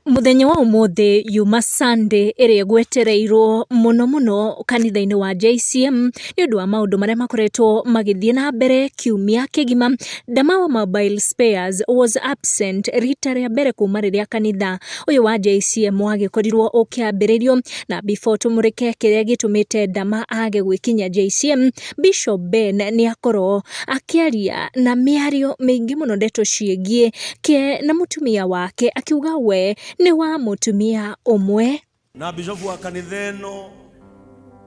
Mũthenya wa ũmũthĩ yuma Sunday ĩrĩa ĩgwetereirwo mũno mũno kanitha-inĩ wa JCM nĩ ũndũ wa maũndũ marĩa makoretwo magĩthiĩ na mbere kiumia kĩgima. Ndama wa Mobile Spares was absent rita rĩa mbere kuma rĩrĩa kanitha ũyũ wa JCM wagĩkorirwo ũkĩambĩrĩrio, na before tũmũrĩke kĩrĩa gĩtũmĩte Ndama age gwĩkinyia JCM, Bishop Ben nĩ akorwo akĩaria na mĩario mĩingĩ mũno ndeto ciĩgiĩ ke na mũtumia wake, akiuga we nĩ wa mũtumia ũmwe. Na bishofu wa kanitha ĩno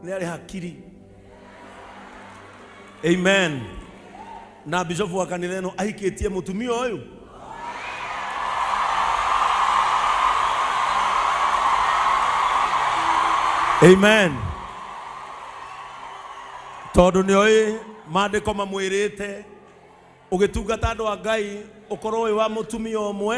nĩ arĩ hakiri. Amen. Na bishofu wa kanitha ĩno ahikĩtie mũtumia ũyũ. Amen. Tondũ nĩ oĩ maandĩko mamwĩrĩte ũgĩtungata andũ a Ngai ũkorwo wĩ wa mũtumia ũmwe.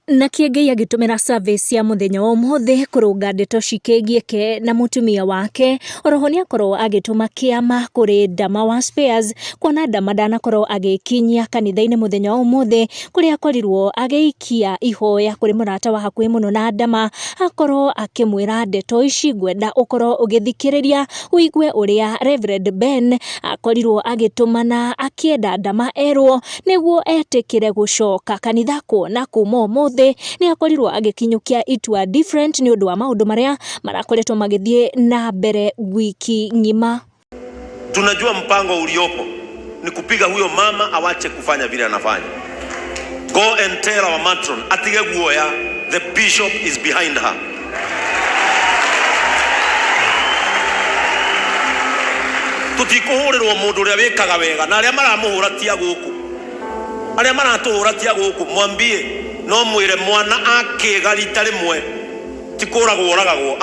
Na Kĩengei agĩtũmĩra service ya mũthenya wa ũmũthĩ kũrũnga ndeto cikĩgiĩ ke na mũtumia wake. Oroho nĩ akorwo agĩtũma kĩama kũrĩ Ndama wa Spares, kuona Ndama ndanakorwo agĩkinyia kanitha-inĩ mũthenya wa ũmũthĩ, kũrĩa akorirwo agĩikia ihoya kũrĩ mũrata wa hakuhĩ mũno na Ndama, akorwo akĩmwĩra ndeto ici ngwenda ũkorwo ũgĩthikĩrĩria ũigue ũrĩa Reverend Ben akorirwo agĩtũmana akĩenda Ndama erwo nĩguo etĩkĩre gũcoka kanitha, kuona kuma ũmũthĩ nĩ akorirwo agĩkinyũkia itua different nĩ ũndũ wa maũndũ marĩa marakoretwo magĩthiĩ na mbere wiki ng'ima. Tunajua mpango uliopo ni kupiga huyo mama awache kufanya vile anafanya. Go and tell our matron atige guoya, the bishop is behind her. Tutikuhurirwo mundu uria wikaga wega na aria maramuhura tia guku, aria maratuhura tia guku, mwambie no mwire mwana akiga rita rimwe ti kuragwo oragagwo.